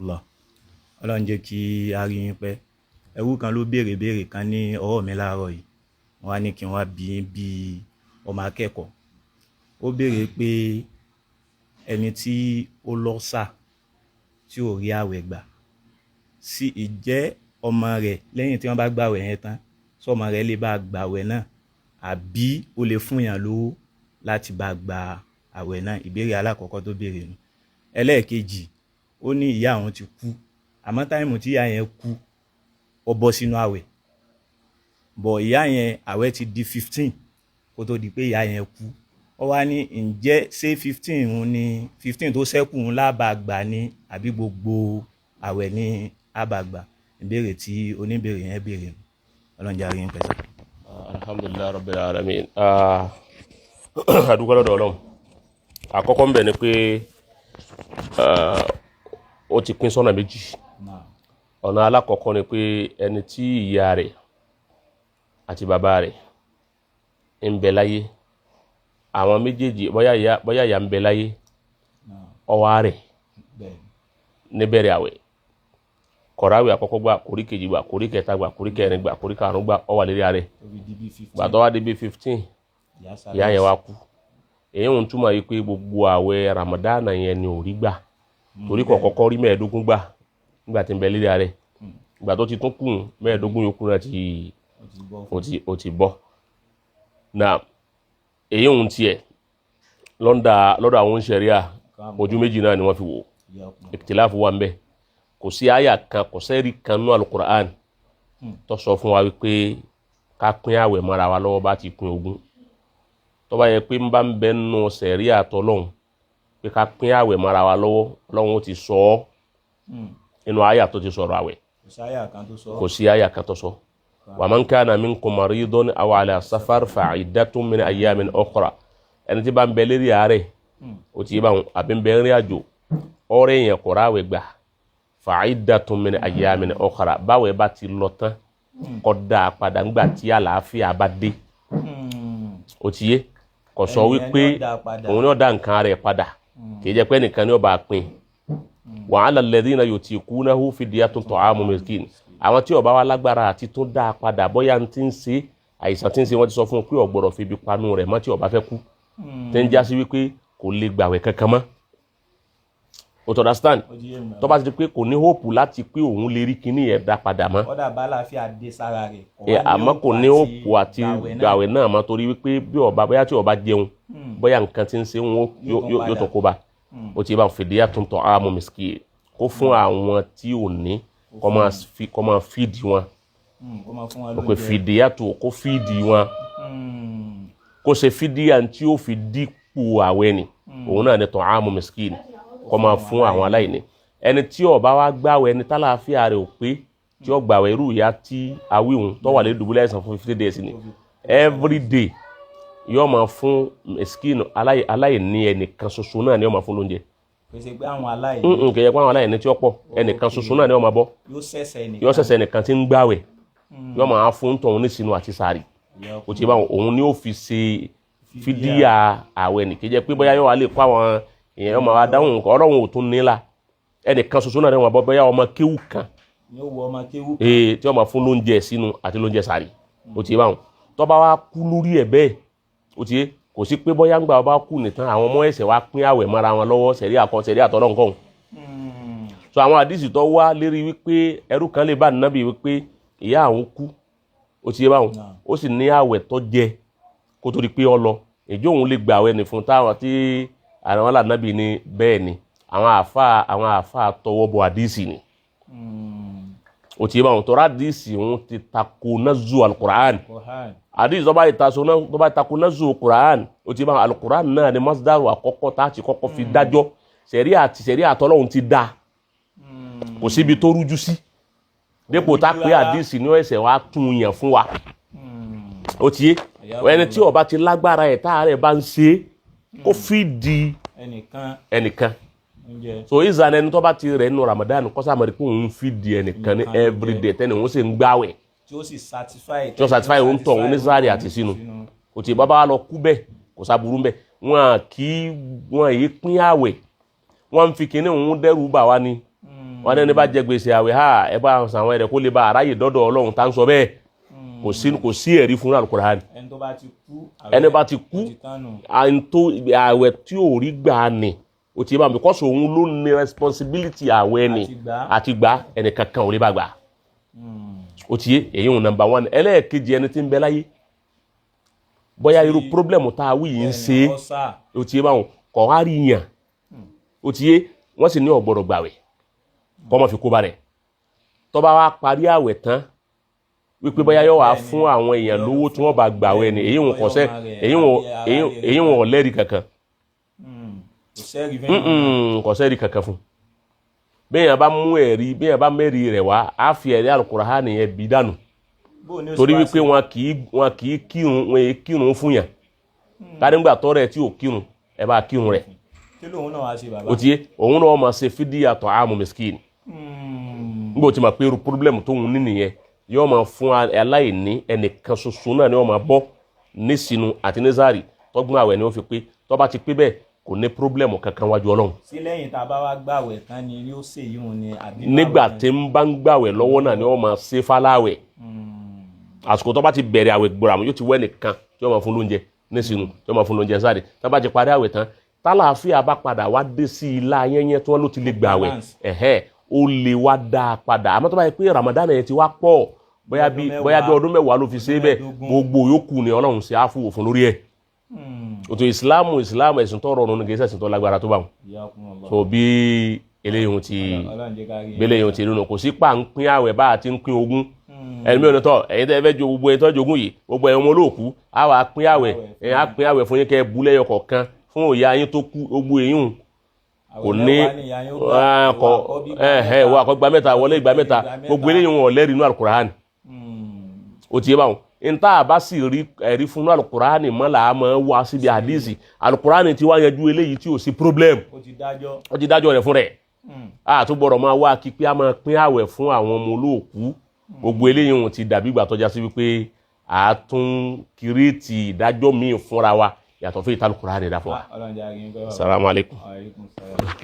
Allah. Ọlọ́run jẹ́ kí a rí yín pẹ́. Ẹrú kan ló béèrè béèrè kan ní ọwọ́ mi láàárọ̀ yìí. Wọ́n á ní kí n wá bí yín bí ọmọ akẹ́kọ̀ọ́. Ó béèrè pé ẹni tí ó lọ́sà tí ò rí àwẹ̀ gbà, sí ìjẹ́ ọmọ rẹ̀ lẹ́yìn tí wọ́n bá gbàwẹ̀ yẹn tán, sọmọ rẹ̀ lè bá gbàwẹ̀ náà àbí ó lè fún yàn lówó láti bá gba àwẹ̀ náà? Ìbéèrè alákọ̀ọ́kọ́ tó béèrè nù. Ẹlẹ́ẹ̀kejì, ó ní ìyá àwọn ti kú, àmọ́ time tí ìyá yẹn kú, ó bọ́ sínú àwẹ̀ bọ̀. Ìyá yẹn, àwẹ̀ ti di 15 kó tó di pé ìyá yẹn kú. Ó wá ní ǹjẹ́ ṣé 15 òun ni 15 tó ṣẹ́kù ń lábàgbà ni àbí gbogbo àwẹ̀ ní àbàgbà? Ìbéèrè tí oníbéèrè yẹn béèrè nù. Ọlọ́run jẹ́ a rí yín pẹ́ sir. Alhamdulilayi rabbil alamin. Adúgbò lọ́dọ̀ Ọlọ́run. Àkọ́kọ́ ń bẹ̀ ni pé ó ti pín sọ́nà méjì. Ọ̀nà alákọ̀ọ́kọ́ ni pé ẹni tí ìyá rẹ̀ àti bàbá rẹ̀ ń bẹ láyé, àwọn méjèèjì, bóyá ìyá ń bẹ láyé, ó wá rẹ̀ níbẹ̀rẹ̀ àwẹ̀, kọ̀ráwẹ̀ àkọ́kọ́ gbà, kórí kejì gbà, kórí kẹta gbà, kórí kẹrin gbà, kórí karùn-ún gbà, ó wà lérí ààrẹ. Gbà tó wá dé bí 15, ìyá yẹn wá kú. Èyí ń túmọ̀ yìí pé gbogbo àwẹ̀ Ramadana yẹn ni ò rí gbà, torí kò kọ́kọ́ rí 15 gbà nígbà tí ń bẹ lérí ààrẹ. Ìgbà tó ti tún kù 15 yòókù náà ti ó ti bọ́ náà. Èyí ń tiẹ̀ lọ́ndà lọ́dọ̀ àwọn ṣẹ̀ríà, ojú méjì náà ni wọ́n fi wò. Ìtìláfù wà ń bẹ. Kò sí àyà kan, kò sẹ́rí kan nú Alukur'an tó sọ fún wa wípé ká pín àwẹ̀ mọ́ra wa lọ́wọ́ bá ti pín ogún. Tó bá yẹ pé ń bá ń bẹ nù sẹ̀ríà tọ́lọ́hún pé ká pín àwẹ̀ mọ́ra wa lọ́wọ́, Ọlọ́run ó ti sọ ọ́ nínú àyà tó ti sọ̀rọ̀ àwẹ̀. Kò sí àyà kan tó sọ. Kò sí àyà kan tó sọ. Wa man kana minkum maridan aw ala safar fa'iddatun min ayyamin ukhra. Ẹni tí bá ń bẹ lérí àárẹ̀, ó ti yé báwọn, àbí ń bẹ ń rí àjò, ọ̀rẹ́ yẹn kò ráwẹ̀ gbà, fa'iddatun min ayyamin ukhra. Báwẹ̀ bá ti lọ tán, kó dá a padà ńgbà tí àlàáfíà bá dé. Ó ti yé. Kò sọ Ẹni yẹn wípé ni ó dá a padà. Òun ni ó dá nǹkan rẹ̀ padà, kì í jẹ́ pé ẹnìkan ni ó bá pín. Wa 'ala alladhina yutiqunahu fidyatun ta'amu miskin. Àwọn tí ó bá wá lágbára àti tún dá a padà, bóyá ń ti ń ṣe àìsàn tí ń ṣe, wọ́n ti sọ fún un pé ó gbọ́dọ̀ fi ibi panu rẹ̀ mọ́ tí ó bá fẹ́ kú, tí ń já sí wípé kò lè gbàwẹ̀ kankan mọ́, o tó understand? Ó ti yé mi. Tó bá ti di pé kò ní hope láti pé òun lè rí kinní yẹn dá padà mọ́, Kódà bá àlàáfíà dé sára rẹ̀, kò ẹ wá ní àmọ́ kò ní hope àti gbàwẹ̀ náà. Gbàwẹ̀ náà mọ́, torí wípé bí ó bá, bóyá tí ó bá jẹun, bóyá nǹkan tí ń ṣe wọn Yóò tún yóò padà. tó kó bá. Ó ti bá fidyatun ta'amu miskin, kó fún àwọn tí ò ní, kó máa feed wọn. Kó máa fún wọn Ó pé lóúnjẹ. Fidyatu, kó feed wọn, kó ṣe fídíà tí ó fi dípò àwẹ̀ ni. Òun náà ni ta'amu miskin, kó máa fún àwọn aláìní. Ẹni tí ó bá wá gbàwẹ̀, ẹni tálàáfíà rẹ̀ ò pé tí ó gbàwẹ̀, irú ìyá tí awíhun tó wà lórí dùbúlẹ̀ àìsàn fún 50 days ni, every day yóò máa fún miskin, aláìní ẹnìkan ṣoṣo náà ni yóò máa fún lóúnjẹ. Kò ṣe pé àwọn aláìní. Kì í ṣe pé àwọn aláìní tí ó pọ̀, ẹnìkan ṣoṣo náà ni yóò máa bọ́. Yóò ṣẹ̀ṣẹ̀ ẹnìkan. Yóò ṣẹ̀ṣẹ̀ ẹnìkan tí ń gbàwẹ̀, yóò máa fún tọ̀hún ní sínú àti sàárì. Ó ti bá wọn, òun ni ó fi ṣe fídíà àwẹ̀ nì. Kì í jẹ́ pé bóyá yóò wá lè kó àwọn èèyàn, yóò máa wá dáhùn nǹkan. Ọlọ́run ò tún nílà, ẹnìkan ṣoṣo náà ni wọ́n bọ́, bóyá ọmọ kéwù kan Yóò wọ ọmọ kéwú. Ee, tí wọ́n máa fún lóúnjẹ sínú àti lóúnjẹ sàárì. Ó ti bá wọn, tó bá wá kú lórí ẹ̀ bẹ́ẹ̀, ó ti yé, kò sí pé bóyá ńgbà bá kú nìkan, àwọn ọmọ ẹ̀sẹ̀ wá pín àwẹ̀ mọ́ra wọn lọ́wọ́. Sẹ̀rí àkọ́, sẹ̀rí àtọ́lọ́ nǹkan. So àwọn àdìsí tó wá lérí wípé ẹrú kan lè bá nàbì wípé ìyá àwọn kú, ó ti yé báwọn, ó sì ní àwẹ̀ tó jẹ kó tó di pé ọ lọ, ìjọ òun lè gbà àwẹ̀ ní fún táwọn tí àwọn alànàbì ni. Bẹ́ẹ̀ ni àwọn àáfàá tọwọ́ bọ àdìsí ni. Ó ti yé báwọn, tọ́ra àdìsí òun ti tako nazu alukur'an. Quran. Àdìsí tó bá tako nazu Quran, ó ti yé báwọn, alukur'an náà ni masdaru àkọ́kọ́ tá a ti kọ́kọ́ fi dájọ́. Sẹ̀rí àti sẹ̀rí àtọ́lọ́hun ti dá, kò síbi tó rújú sí dépò tá a pé àdìsí ní ẹsẹ̀ wa tún yàn fún wa. Ó ti yé. Ẹni tí ó bá ti lágbára ẹ̀, táàrẹ̀ bá ń ṣe é, kó fìdí ẹnìkan ẹnìkan oúnjẹ. So ìzàn ẹni tó bá ti rẹ̀ nínú Ramadan, kọ́sàmọ́rí pé òun fìdí ẹnìkan ní Ẹnìkan ló everyday, tẹ́ni òun sì ń gbáwẹ̀ tí ó sì satisfy. Tí ó satisfy òun tọ̀ òun ní sáré àti sínú. Kò tí bàbá wa lọ kú bẹ́ẹ̀, kò sáburú bẹ́ẹ̀. Wọn kì í, wọn yìí pín àwẹ̀, wọn ń fi kinní òun dẹ́rù bà wá ni. Wọn ní bá jẹ gbèsè àwẹ̀, ha, ẹ bá san àwọn ẹ̀rẹ̀ kó lè bá aráyè dọ́dọ̀ Ọlọ́run. Tá ń sọ bẹ́ẹ̀, kò sí ẹ̀rí fún Al-Qur'an. Ẹni tó bá ti kú, Ẹni bá ti kú, ó ti tán nù. Àǹtó àwẹ̀ tí ò rí gbà ni o ti bá mi, because òun ló ní responsibility àwẹ̀ ni. Àti gbà. Àti gbà, ẹnìkan kan ò lè bá gbà. Ó ti yé èyí ń number one. Ẹlẹ́ẹ̀kejì, ẹni tí ń bẹ láyé, bóyá irú problem tá a wí yìí ń ṣe é, Ọ̀sà. ó ti yé báwọn, kọ̀ wá rí yàn, ó ti yé, wọ́n sì ní ó gbọ́dọ̀ gbàwẹ̀ kọ́ mọ́ fi kó ba rẹ̀. Tó bá wá parí àwẹ̀ tán, wípé bóyá yóò wá fún àwọn èèyàn lówó tí wọ́n bá gbàwẹ̀ ni, èyí wọn kò sẹ́, èyí wọn ò lẹ́rìí kankan. Kò sẹ́rìí fẹ́. Kò sẹ́rìí kankan fún. Bẹ́ẹ̀ bá mú ẹ̀rí, bẹ́ẹ̀ bá mẹ́rìí rẹ̀ wá, á fi ẹ̀rí Al-Qur'ani yẹn bí dànù. Bó ní ó ṣe Torí wá wípé sí? wọn kì í kírun, wọn èé kírun fún yàn. Kárígbà tọ́rẹ̀ tí ò kírun, ẹ bá kírun rẹ̀. Kí lòun náà wá ṣe, bàbá? Ó ti yé, òun náà máa ṣe fídíà ta'amu miskin. Nígbà tí ma pé irú problem tóun ní nìyẹn, yóò máa fún aláìní. Ẹnìkan ṣoṣo náà ni wọ́n máa bọ́ nísìnú àti nísàrì tọ́gbọ́n àwẹ̀ ni ó fi pé. Tó bá ti pé bẹ́ẹ̀, kò ní problem kankan wájú Ọlọ́run. Sí lẹ́yìn tá a bá wá gbàwẹ̀ tán ni yóò ṣe yíhun ni, àbí? Nígbà tí ń bá ń gbàwẹ̀ lọ́wọ́ náà ni wọ́n máa ṣe fáláwẹ̀. Àsìkò tó bá ti bẹ̀rẹ̀ àwẹ̀ gbòòrò, yóò ti wẹ́ nìkan tí wọ́n máa fún lóúnjẹ nísìnú, tí wọ́n máa fún lóúnjẹ sáré. Tó bá ti parí àwẹ̀ tán, tálàáfíà bá padà wá dé sí ilá yẹ́nyẹ́ tí wọ́n ló ti lè gbàwẹ̀, Balance. ẹ̀hẹ́, ó lè wá dá a padà. Àmọ́ tó bá yẹ pé Ramadan yẹn ti wá pọ̀, bóyá bí Ọdún bóyá bí 10, ọdún 10 ló fi ṣe é bẹ́ẹ̀, 15. Gbogbo yòókù ni Ọlọ́run ṣe áfù òfin lórí ẹ̀. Òtò Ìsìláàmù, Ìsìláàmù ẹ̀sìn tó rọrùn ní, kì í ṣẹ̀sìn tó lágbára tó bá wọn. Ìyá So bí eléyìí ti Ọlọ́run jẹ́ ká rí. bí eléyìí ti rí nù, kò sí pa ń pín àwẹ̀ bá a ti ń pín ogún. Ẹni mi ò ní tọ́ ẹ̀yin tẹ́ ẹ fẹ́ jo gbogbo ẹ̀yin tó jogún yìí, gbogbo ẹ̀yin ọmọ olóòkú, á wà pín àwẹ̀, ẹ̀yin á pín àwẹ̀ fún yín kẹ́ ẹ bú lẹ́yọ kọ̀ọ̀kan fún òòyà yín tó kú. Gbogbo èyí hùn kò ní kọ ẹ̀hẹ́ ìwọ àkọ́gbà 3, wọlé ìgbà 3, gbogbo eléyìí wọn ò lẹ́rìí inú Alukur'an. Ó ti yé báwọn. Nta àbá sì rí ẹ̀rí fún Alukur'an mọ́ là á mọ́ wá síbi àdìsí. Alukur'an ti wá yanjú eléyìí tí ò sí problem. Ó ti dájọ́. Ó ti dájọ́ rẹ̀ fún rẹ̀. A tún gbọ́dọ̀ máa wá kí pé a máa pín àwẹ̀ fún àwọn ọmọ olóòkú. Gbogbo eléyìí wọn ti dàbí ìgbà tọ́já sí wípé a tún create ìdájọ́ míì fúnra wa yàtọ̀ fún ìtàlùkùránì rẹ̀ dá fún wa. Ọlọ́run jẹ́ àríyìn pẹ́, bàbá. Salamu alaykum. Alaikum salam.